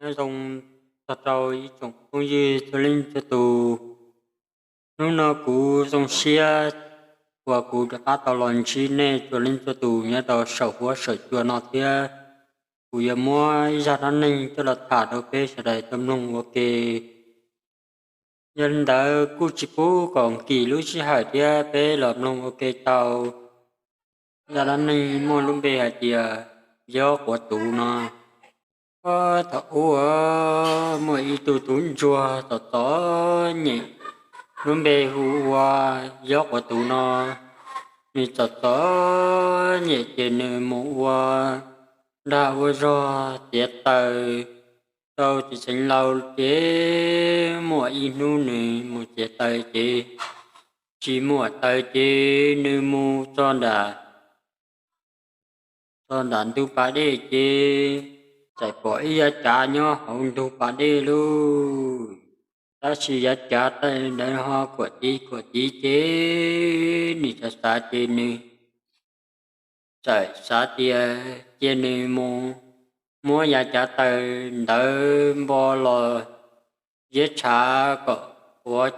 Nyob zoo txog rau ib tsoom phooj ywg txhua leej txhua tus. Hnub no kuv zoo siab uas kuv rov qab tau los ntsib nej txhua leej txhua tus nyob rau saum huab saum cua no thiab. Kuv yuav muab ib zaj dab neeg coj los tham rau peb sawv daws tau mloog ua ke. Yog li ntawd kuj tsis pub kom nkim lub sij hawm thiab peb los mloog ua ke tau. Zaj dab neeg muaj lub npe hais tias Yob Quav Tuv no. Puag thaum ub muaj ib tug tub ntsuag txom txom nyem, lub npe hu ua Yob Quav Tuv no. Nws txom txom nyem ces nws mus ua dag ua zog txiav taws rau txiv xeev laus ces muaj ib hnub nws mus txiav taws ces tsis muaj taws ces nws mus txog nram, txog nram ntug pas dej ces txawm pom ib yav cav nyob hauv ntug pas dej lauj. Tab sis yav cav ntawd ho kuam tiv kuam tiv ces nws xav xav ces nws txawm xav tias cia nws mus muab yav cav taws ntawd npo los ziab tshav kom qhuav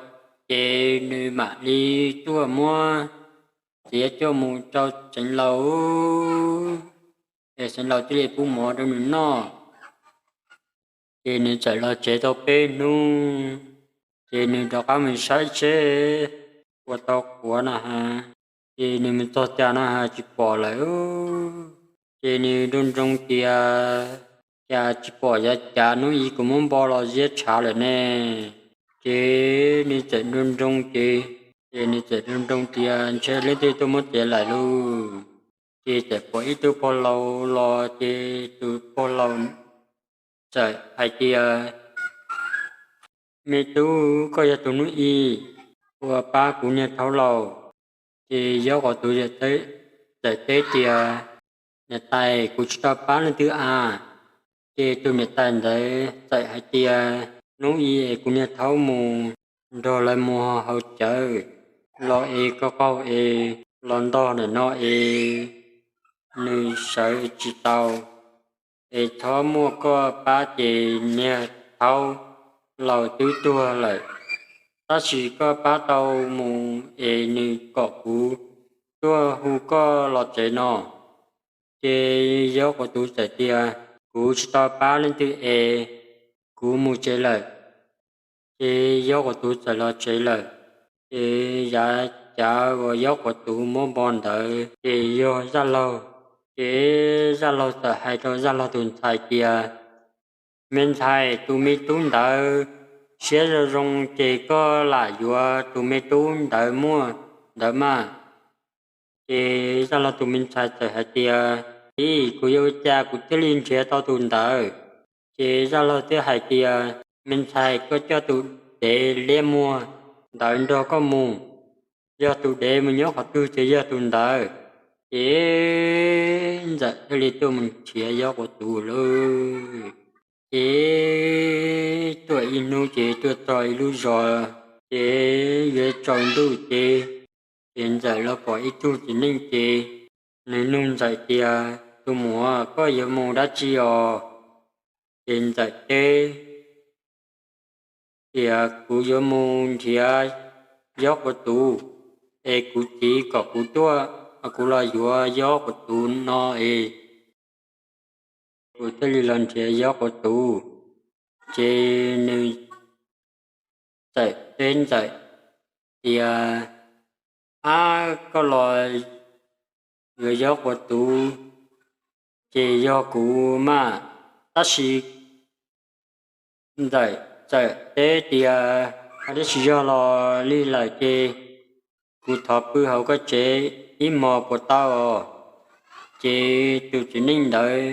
ces nws mam li tuaj muab txiav coj mus rau xeev laus, es xeev laus thiaj li pub mov rau nws noj. Ces nws txawm los tsev tau peb hnub, ces nws rov qab mus saib seb ua tau qhuav no ha, ces nws mus txog cas no ha tsis pom lawm. Ces nws nroo nroo tias, cas tsis pom yav cav hnub ib kuv muab npo los ziab tshav lawm ne? Ces nws txawm nroo nroo ces, ces nws txawm nroo nroo tias ntshe leej twg tuaj muab txiav lawm lauj. Ces txawm pom ib tug pog laus los ces tus pog laus txawm hais tias, me tub, koj yog tus hnub ib uas pab kuv niag thaub laus. Ces Yob Quav Tuv txawm teb tias, niam tais, kuv tsis tau pab leej twg a. Ces tus niam tais ntawd txawm hais tias, hnub ib es kuv niag thaub mus nrog lawv mus haus cawv los es koj qaug es los ntog ntawm no es nws sawv tsis tau, es txhob muaj koj pab ces niag thaub laus twb tuag lawm. Tab sis koj pab tau mus es nws kom kuv tuaj hu koj los tsev no. Ces Yob Quav Tuv txawm tias, kuv tsis tau pab leej twg es kuv mus tsev lawm. Ces Yob Quav Tuv txawm los tsev lawm. Ces yav cav uas Yob Quav Tuv muab npo ntawd ces yog Zaj Laug. Ces Zaj Laug txawm hais rau Zaj Laug tus ntxhais tias, me ntxhais, tus me tub ntawd siab zoo zoo ces koj lam yuav tus me tub ntawd muaj ntawd mas. Ces Zaj Laug tus me ntxhais txawm hais tias, txiv, kuv yuav ua cas kuv thiaj li nrhiav tau tus ntawd? Ces Zaj Laug thiaj hais tias, me ntxhais, koj coj tus dev liab muag ntawd nrog koj mus. Yog tus dev mus nyob qhov twg ces yog tus ntawd. Ces Ntxawm thiaj li tuaj mus nrhiav Yob Quav Tuv lauj. Ces tuaj ib hnub ces tuaj txog ib lub zos, ces yuav tsaus ntuj ces, ces Ntxawm los pom ib tug txiv neej ces nws nug Ntxawm tias, tus muam, koj yuav mus dab tsi os? Ces Ntxawm teb tias, kuv yuav mus nrhiav Yob Quav Tuv, es kuv txiv kom kuv tuaj, kuv los yuav Yob Quav Tuv no es kuv thiaj li los nrhiav Yob Quav Tuv. Ces nws txawm teb Ntxawm tias, ab, koj los yuav Yob Quav Tuv ces yog kuv mas. Tab sis Ntxawm txawm teb tias, tab sis yog los li lawm ces kuv thov pw hauv koj tsev ib hmos puas tau os? Ces tus txiv neej ntawd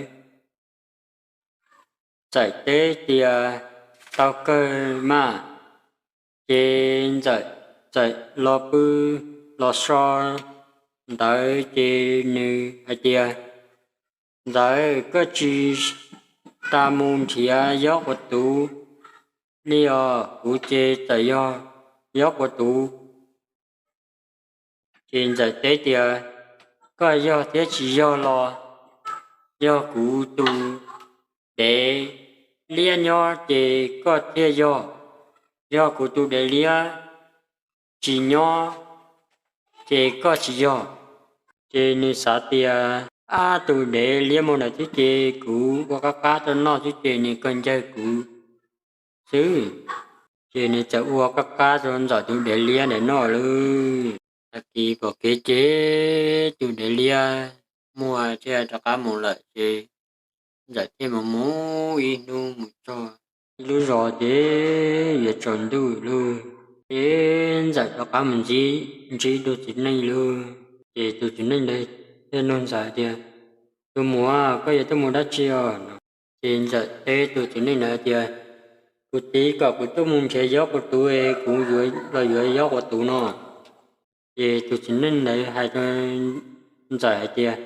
txawm teb tias, tau kawg mas. Ces Ntxawm txawm los pw los so ntawd ces nws hais tias, Ntxawm, koj tsis tas mus nrhiav Yob Quav Tuv li os, kuv ces txawm yog Yob Quav Tuv. Ces Ntxawm teb tias, koj yog thiab tsis yog los yog kuv tus dev liab nyob ces koj thiaj yog, yog kuv tus dev liab tsis nyob ces koj tsis yog. Ces nws xav tias, ab, tus dev liab muag ntawd xwb ces kuv ua qab qab rau noj xwb ces nws kawg ncawg kuv xwb. Ces nws txawm ua qab qab rau Ntxawm tus dev liab ntawd noj lawm. Tag kis pom kev ces tus dev liab muag thiaj rov qab mus lawm ces Ntxawm thiaj mus mus ib hnub mus txog ib lub zos ces yuav tsaus ntuj lawm. Ces Ntxawm rov qab mus ntsib, ntsib tus txiv neej lawm. Ces tus txiv neej ntawd thiaj nug Ntxawm tias, tus muam, koj yuav tuaj mus dab tsi os? Ces Ntxawm teb tus txiv neej ntawd tias, kuv txiv kom kuv tuaj mus nrhiav Yob Quav Tuv es kuv los yuav Yob Quav Tuv no. Ces tus txiv neej ntawd hais rau Ntxawm hais tias,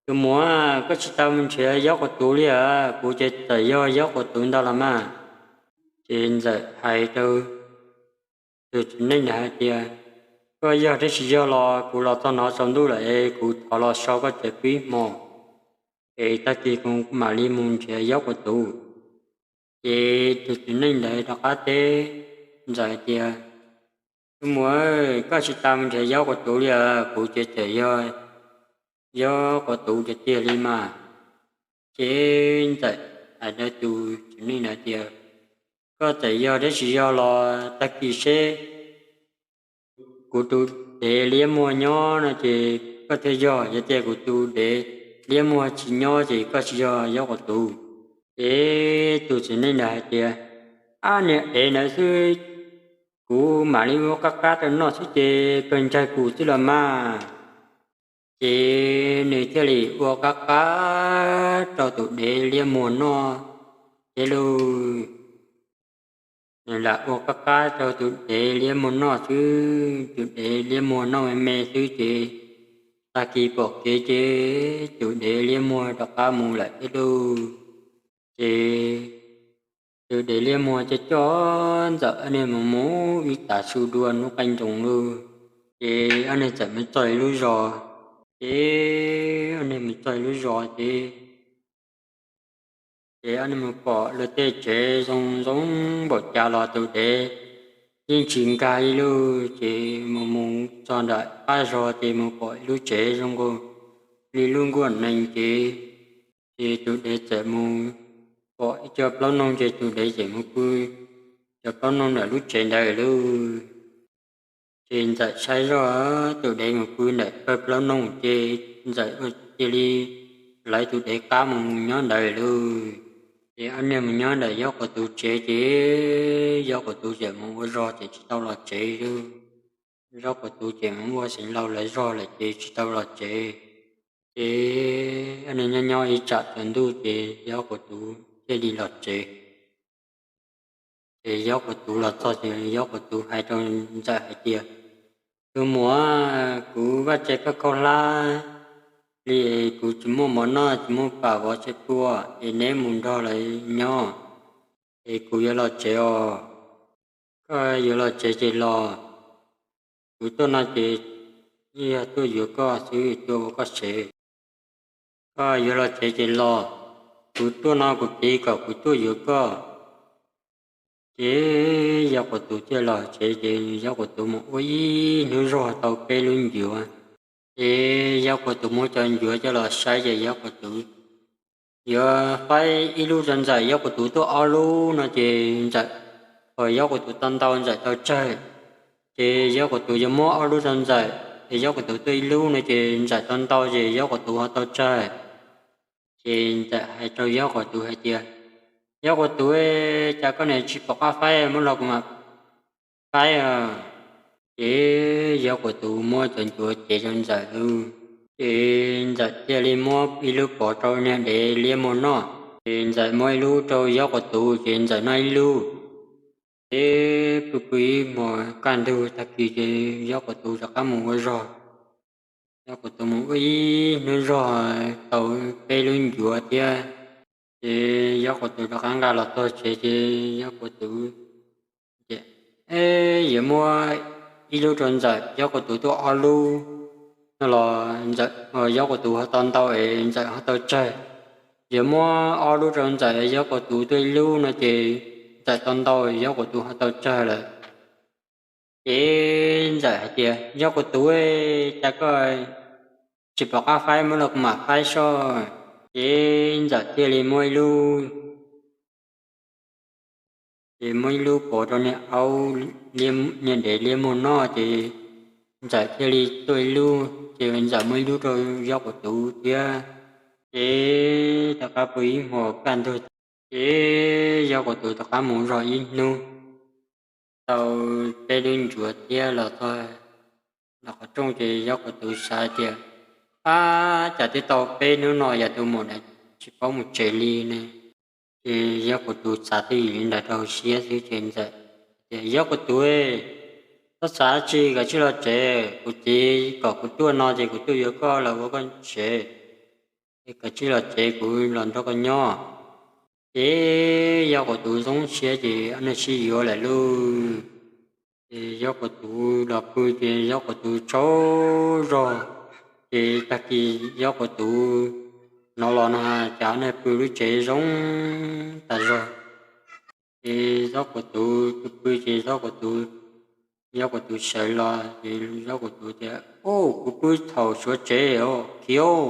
tus muam, koj tsis tau mus nrhiav Yob Quav Tuv li os, kuv ces txawm yog Yob Quav Tuv ntag los mas. Ces Ntxawm hais rau tus txiv neej ntawd hais tias, koj yog thiab tsis yog los kuv los txog no tsaus ntuj lawm es kuv thov los so koj tsev ib hmos es tag kis kuv mam li mus nrhiav Yob Quav Tuv. Ces tus txiv neej ntawd rov qab teb Ntxawm hais tias, tus muam, koj tsis tau mus nrhiav Yob Quav Tuv li os, kuv ces txawm yog Yob Quav Tuv tiag tiag li mas. Ces Ntxawm hais rau tus txiv neej ntawd tias, koj txawm yog thiab tsis yog los tag kis seb kuv tus dev liab muag nyob no ces koj thiaj yog, yog tias kuv tus dev liab muag tsis nyob ces koj tsis yog Yob Quav Tuv. Ces tus txiv neej ntawd hais tias, ab, niag dev ntawd xwb, kuv mam li ua qab qab rau noj xwb ces kawg ncawg kuv xwb los mas. Ces nws thiaj li ua qab qab rau tus dev liab muag noj thiab lauj. Nws lam ua qab qab rau tus dev liab muag noj xwb, tus dev liab muag noj me me xwb ces tag kis pom kev ces tus dev liab muag rov qab mus lawm thiab lauj. Ces tus dev liab muag coj coj Ntxawm ob niag mus mus ib tav su dua hnub qaij nroos lauj. Ces ob niag txawm mus txog ib lub zos, ces ob niag mus txog ib lub zos ces ces ob niag mus pom lawv tej tsev zoo zoo npaum cas los tus dev yeej tsis nkag ib lub. Ces mus mus txog nram qab zos ces mus pom ib lub tsev zoo nkaus li lub nkuaj nees ces, ces tus dev txawm mus pom ib co plaub noog ces tus dev txawm mus pw cov plaub noog ntawm lub tsev ntawd lauj. Ces Ntxawm saib zoj tus dev mus pw ntawm pawg plaub noog ces Ntxawm ua cia li lawv tus dev qab mus nyob ntawd lauj. Ces ob niag mus nyob ntawm Yob Quav Tuv tsev ces Yob Quav Tuv txawm mus ua zog ces tsis tau los tsev lauj. Yob Quav Tuv ces mus ua xeev laus lawv zog lawm ces tsis tau los tsev. Ces ob niag nyob nyob ib tsam tsaus ntuj ces Yob Quav Tuv thiaj li los tsev. Ces Yob Quav Tuv los txog ces Yob Quav Tuv hais rau Ntxawm hais tias, tus muam, kuv vaj tse koj khaub hlab li, kuv tsis muaj mov noj tsis muaj pam vov tse pua, es neb mus nrog lawv nyob, es kuv yuav los tsev os. Koj yuav los tsev ces los, kuv tuaj no ces yog tuaj yuav koj xwb, tuaj ua koj tsev. Koj yuav los tsev ces los, kuv tuaj no kuv txiv kom kuv tuaj yuav koj. Ces Yob Quav Tuv thiaj los tsev ces Yob Quav Tuv mus ua ib hnub zog tau peb lub ncuav. Ces Yob Quav Tuv muab cov ncuav coj los saib ces Yob Quav Tuv yuav faib ib lub rau Ntxawm, Yob Quav Tuv tuaj ob lub no ces Ntxawm, Yob Quav Tuv tau ntau Ntxawm tau tsawg. Ces Yob Quav Tuv yuav muab ob lub rau Ntxawm es Yob Quav Tuv tuaj ib lub no ces Ntxawm tau ntau ces Yob Quav Tuv ho tau tsawg. Ces Ntxawm hais rau Yob Quav Tuv hais tias, Yob Quav Tuv, cas koj niam tsis pom qab faib, muab los kuv mam faib. Ces Yob Quav Tuv muab cov ncuav cev rau Ntxawm lauj. Ces Ntxawm thiaj li muab ib lub pov rau niag dev liab muag noj, ces Ntxawm muab ib lub rau Yob Quav Tuv ces Ntxawm noj ib lub. Ces pw pw ib hmos kaj ntug tag kis ces Yob Quav Tuv rov qab mus ua zog. Yob Quav Tuv mus ua ib hnub zog tau peb lub ncuav thiab. Ces Yob Quav Tuv rov qab nqa los txog tsev ces Yob Quav Tuv ces, yuav muab ib lub rau Ntxawm, Yob Quav Tuv tuaj ob lub no los Ntxawm, Yob Quav Tuv ho tau ntau es Ntxawm ho tau tsawg. yuav muab ob lub rau Ntxawm, Yob Quav Tuv tuaj ib lub no ces Ntxawm tau ntau, Yob Quav Tuv ho tau tsawg lawm. Ces Ntxawm hais tias, Yob Quav Tuv, cas koj tsis pom qab faib, muab los kuv mam faib soj. Ces Ntxawm thiaj li muab ib lub, ces muab ib lub pov rau niag aub, niag dev liab muag noj, ces Ntxawm thiaj li tuaj ib lub, ces Ntxawm muab ib lub rau Yob Quav Tuv thiab. Ces tom qab pw ib hmos kaj ntug, ces Yob Quav Tuv tom qab mus zog ib hnub, tau peb lub ncuav thiab los txog los qhov rooj, ces Yob Quav Tuv xav tias, Ab, cas twb tau peb hnub no yog tus maum ntawd tsis paub mus tsev li ne? Ces Yob Quav Tuv xav twj ywm li ntawd rau siab xwb ces Ntxawm tias, Yob Quav Tuv, txhob xav tsi, koj tsij los tsev, kuv txiv kom kuv tuaj no ces kuv tuaj yuav koj los ua koj tsev, es koj tsij los tsev, kuv los nrog koj nyob. Ces Yob Quav Tuv zoo siab ces ob neeg sib yuav lawm lauj. Ces Yob Quav Tuv los pw ces Yob Quav Tuv tsaug zog, ces tag kis Yob Quav Tuv hnov los no cas ob neeg pw lub tsev zoo tas zog. Ces Yob Quav Tuv pw pw ces Yob Quav Tuv, Yob Quav Tuv sawv los ces Yob Quav Tuv tias, Ub, kuv pw thaum suav tsev os, khiav.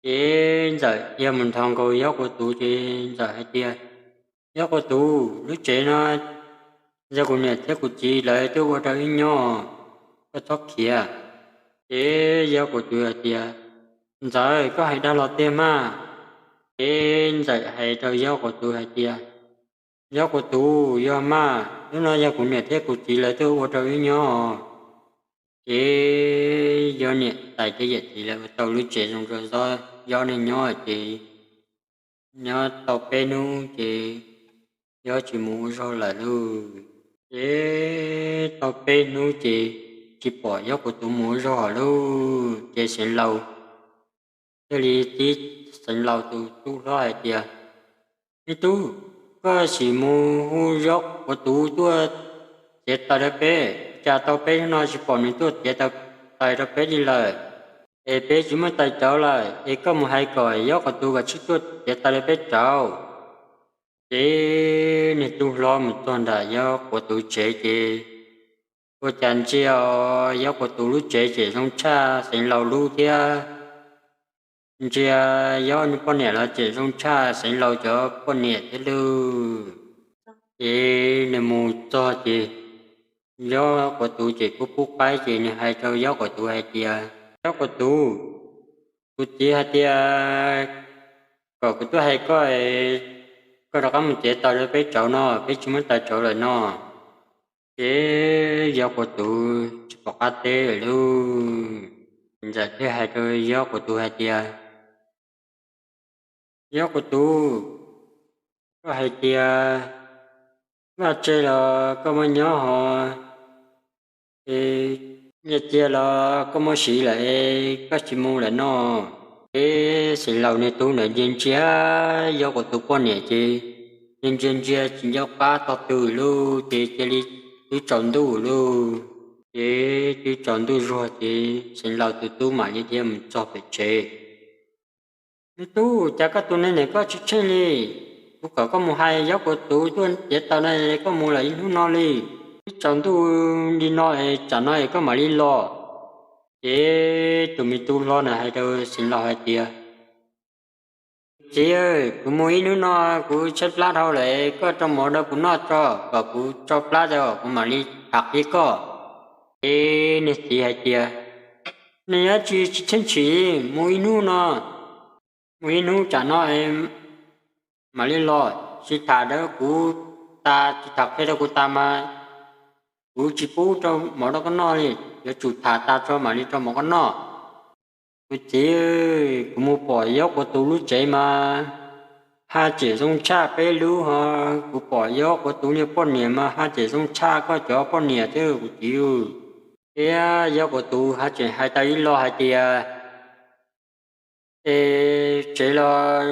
Ces Ntxawm yog mus nthos nkaus Yob Quav Tuv ces Ntxawm hais tias, Yob Quav Tuv, lub tsev no yog kuv niam thiab kuv txiv lawv tuaj ua rau wb nyob, koj txhob khiav. Ces Yob Quav Tuv hais tias, Ntxawm, koj hais dag los tiag mas? Ces Ntxawm hais rau Yob Quav Tuv hais tias, Yob Quav Tuv, yog mas, lub no yog kuv niam thiab kuv txiv lawv tuaj ua rau wb nyob. Ces Yob niam tais thiab yawm txiv lawv ua tau lub tsev zoo rau Yob, Yob neej nyob ces nyob tau peb hnub ces Yob tsis mus ua zog lawm lauj. Ces tau peb hnub ces tsis pom Yob Quav Tuv mus ua zog lawm lauj. Ces Xeev Laus thiaj li txib Xeev Laus tus tub hlob hais tias, Me tub, koj sim mus hu Yob Quav Tuv tuaj txiav taws rau peb, cas tau peb hnub no tsis pom nws tuaj txiav taws rau peb li lawm, es peb tsis muaj taws rauv lawm, es koj mus hais kom Yob Quav Tuv kom tsij tuaj txiav taws rau peb rauv. Ces nws tub hlob mus txog nram Yob Quav Tuv tsev ces ua cas ntsia Yob Quav Tuv lub tsev tseem zoo tshaj Xeev Laus lub thiab, ntsia Yob poj niam los tseem zoo tshaj Xeev Laus cov poj niam thiab lauj. Ces nws mus txog ces Yob Quav Tuv ces kuj pub qaib ces nws hais rau Yob Quav Tuv hais tias, Yob Quav Tuv, kuv txiv hais tias kom kuv tuaj hais koj, koj rov qab mus txiav taws rau peb rauv no, peb tsis muaj taws rauv lawm no. Ces Yob Quav Tuv tsis pom qab teb lawm lauj. Ntxawm thiaj hais rau Yob Quav Tuv hais tias, Yob Quav Tuv, koj hais tias vaj tse los koj muaj nyob ho, es nyiaj txiag los koj muaj siv lawm, koj tsis mus lawm no. Ces Xeev Laus niag tub ntawd ntsia ntsia Yob Quav Tuv poj niam ces ntsia ntsia tsis nco qab tog twg lauj, ces cia li twb tsaus ntuj lauj. Ces twb tsaus ntuj zuag ces Xeev Laus tus tub mam li dhia mus txog pem tsev. Me tub, cas koj tus neeg ntawm koj tsis tsheej li? Kuv kom koj mus hais Yob Quav Tuv tuaj txiav taws no, koj mus lawm ib hnub no li. Twb tsaus ntuj li no es tsam no es koj mam li los. Ces tus me tub hlob na hais rau Xeev Laus hais tias, Txiv, kuv mus ib hnub no kuv tshaib plab dhau lawm, koj rau mov rau kuv noj tso, kom kuv tsau plab tso kuv mam li tham qhia koj. Ces niag txiv hais tias, Nej yuav tsis tsis tsheej tsim, mus ib hnub no, mus ib hnub tsam no mam li los, tsis tham rau kuv tas, tsis tham qhia rau kuv tas mas kuv tsis pub rau mov rau koj noj li, yuav tsum tham tas tso mam li rau mov koj noj. Kuv txiv, kuv mus pom Yob Quav Tuv lub tsev mas haj tseem zoo tshaj peb lub ho, kuv pom Yob Quav Tuv niag poj niam mas haj tseem zoo tshaj koj cov poj niam thiab kuv txiv. Thiab Yob Quav Tuv haj tseem hais tau ib lo hais tias, Es tsev los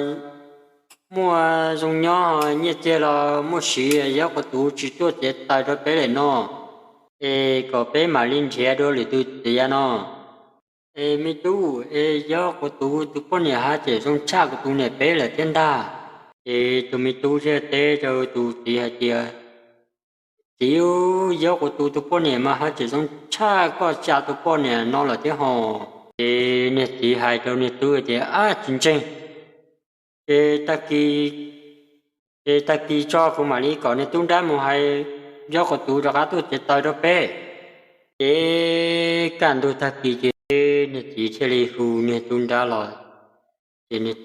muaj zoo nyob, nyiaj txiag los muaj siv, Yob Quav Tuv tsis tuaj txiav taws rau peb lawm no, es kom peb mam li nrhiav dua lwm tus txiav no. Es me tub, es Yob Quav Tuv tus poj niam haj tseem zoo tshaj kuv tus niam peb lawm thiab ntag. Ces tus me tub thiaj teb rau tus txiv hais tias, Txiv, Yob Quav Tuv tus poj niam mas haj tseem zoo tshaj koj xya tus poj niam no lawm thiab hos. Ces niag txiv hais rau niag tub tias, Ab, tsis ntseeg. Ces tag kis, ces tag kis tso kuv mam li kom niag tub nrab mus hais Yob Quav Tuv rov qab tuaj txiav taws rau peb. Ces kaj ntug tag kis ces niag txiv thiaj li hu niag tub nrab los. Ces niag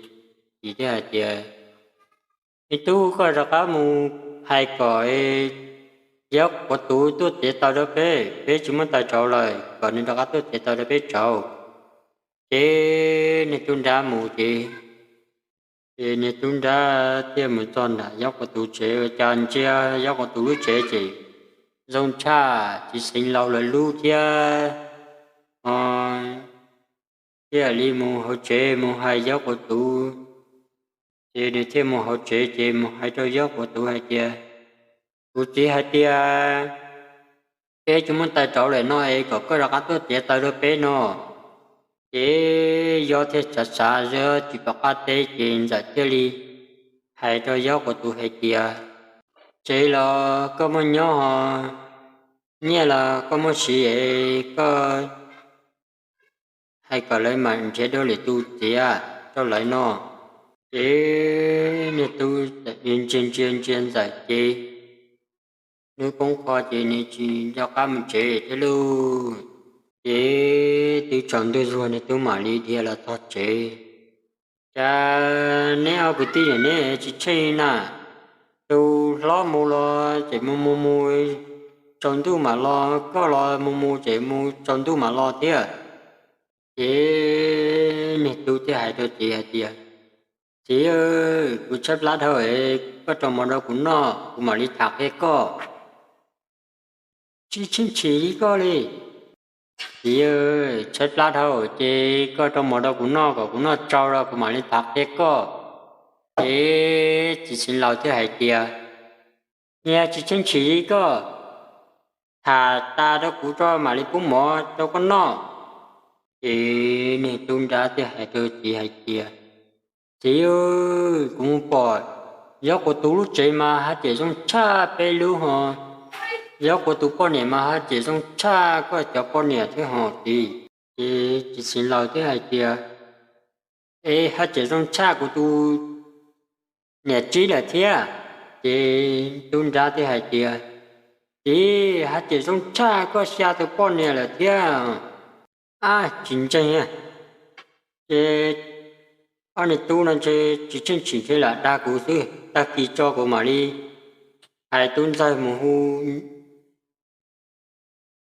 txiv thiaj hais tias, Me tub, koj rov qab mus hais kom Yob Quav Tuv tuaj txiav taws rau peb, peb tsis muaj taws rauv lawm, kom nws rov qab tuaj txiav taws rau peb rauv. Ces niag tub nrab mus ces, ces niag tub nrab thiaj mus txog nram Yob Quav Tuv tsev, ua cas ntsia Yob Quav Tuv lub tsev ces zoo tshaj txiv Xeev Laus lawv lub thiab. Thiaj li mus hauv tsev mus hais Yob Quav Tuv. Ces nws thiaj mus hauv tsev ces mus hais rau Yob Quav Tuv hais tias, Kuv txiv hais tias peb tsis muaj taws rauv lawm no es kom koj rov qab tuaj txiav taws rau peb no. Ces Yob thiaj xav xav Yob tsis pom qab teb ces ntxawm thiaj li hais rau Yob Quav Tuv hais tias, Tsev los koj muaj nyob hos, nyiaj los koj muaj siv es koj hais kom lawv mam nrhiav dua lwm tus txiav rau lawv no. Ces niag tub ntsia ntsia ntsia ntxawm ces hnub poob qho ces nws tsis nco qab mus tsev thiab lauj. Ces twb tsaus ntuj zuag niag tub mam li dhia los txog tsev. Cas neb ob kwv tij neb tsis tsheej na, tus hlob mus los ces mus mus mus tsaus ntuj mam los, koj los mus mus ces mus tsaus ntuj mam los thiab. Ces niag tub thiaj hais rau txiv hais tias, Txiv, kuv tshaib plab dhau, koj rau mov rau kuv noj kuv mam li tham qhia koj. Tsis tsheej tsim li koj li. Txiv, tshaib plab dhau ces koj rau mov rau kuv noj kom kuv noj tsau los kuv mam li tham qhia koj. Ces txiv Xeev Laus thiaj hais tias, Yog tsis tsheej tsim li koj, tham tas rau kuv tso mam li pub mov rau koj noj. Ces niag tub nrab thiaj hais rau txiv hais tias, Txiv, kuv mus pom Yob Quav Tuv lub tsev mas haj tseem zoo tshaj peb lub hos, Yob Quav Tuv poj niam mas haj tseem zoo tshaj koj cov poj niam thiab hos txiv. Ces txiv Xeev Laus thiaj hais tias, Es haj tseem zoo tshaj kuv tus niam tsib lawm thiab. Ces tub nrab thiaj hais tias, Txiv, haj tseem zoo tshaj koj xya tus poj niam lawm thiab. Ab, tsis ntseeg. Ces ob niag tub no ntshe tsis tsheej tsim thiab lam dag kuv xwb, tag kis tso kuv mam li hais tub ntxawg mus hu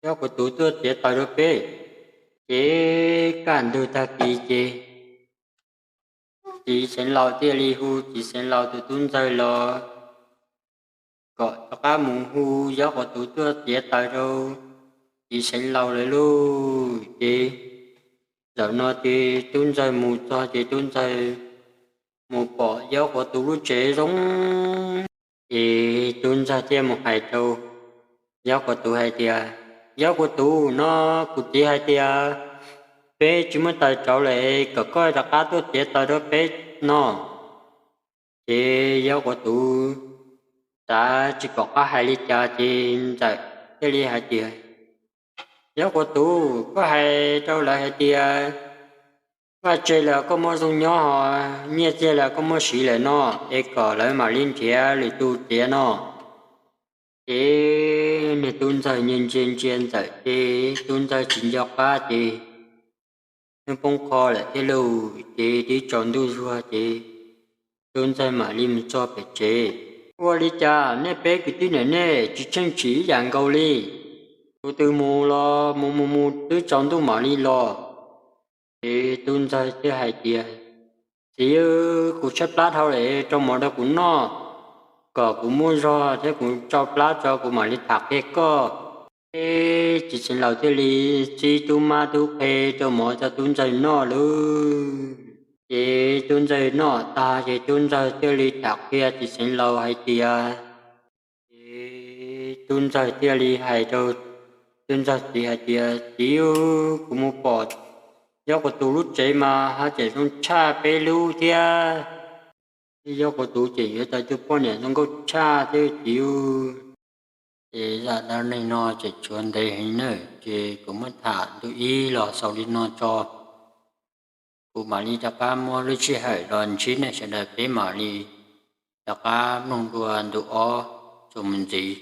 Yob Quav Tuv tuaj txiav taws rau peb. Ces kaj ntug tag kis ces txiv Xeev Laus thiaj li hu txiv Xeev Laus tus tub ntxawg los kom rov qab mus hu Yob Quav Tuv tuaj txiav taws rau txiv Xeev Laus lawv lauj. Ces zaum no ces tub ntxawg mus txog ces tub ntxawg mus pom Yob Quav Tuv lub tsev zoo. Ces tub ntxawg thiaj mus hais rau Yob Quav Tuv hais tias, Yob Quav Tuv, no kuv txiv hais tias peb tsis muaj taws rauv lawm, kom koj rov qab tuaj txiav taws rau peb noj. Ces Yob Quav Tuv xav tsis pom qab hais li cas ces ntxawm thiaj li hais tias, Yob Quav Tuv, koj hais rau lawv hais tias vaj tse los koj muaj zoo nyob hos, nyiaj txiag los koj muaj siv lawm no, es kom lawv mam li nrhiav lwm tus txiav no. Ces niag tub ntxawg ntsia ntsia ntsia ntxawm ces tub ntxawg tsis nco qab ces hnub poob qho lawm thiab lauj, ces twb tsaus ntuj zuag ces tub ntxawg mam li mus txog pem tsev. Ua li cas nej peb kwv tij niam nej tsis tsheej tsim ib yam nkaus li? Tus twg mus los mus mus mus twb tsaus ntuj mam li los. Ces tub ntxawg thiaj hais tias, Txiv, kuv tshaib plab dhau lawm, rau mov rau kuv noj kom kuv muaj zog thiab kuv tsau plab tso kuv mam li tham qhia koj. Ces txiv Xeev Laus thiaj li txib tub mab tub qhe rau mov rau tub ntxawg noj lauj. Ces tub ntxawg noj tag ces tub ntxawg thiaj li tham qhia txiv Xeev Laus hais tias, ces tub ntxawg thiaj li hais rau tub ntxawg txiv hais tias, Txiv, kuv mus pom Yob Quav Tuv lub tsev mas ho tseem zoo tshaj peb lub thiab. Yob Quav Tuv tseem yuav tau tus poj niam zoo nkauj tshaj thiab txiv. Ces zaj dab neeg no tseem tshuav ntev heev na, ces kuv muab tham ntu ib los xaus li no tso. Kuv mam li rov qab muab lub sij hawm los ntsib nej sawv daws, peb mam li rov qab mloog dua ntu ob txuas mus ntxiv.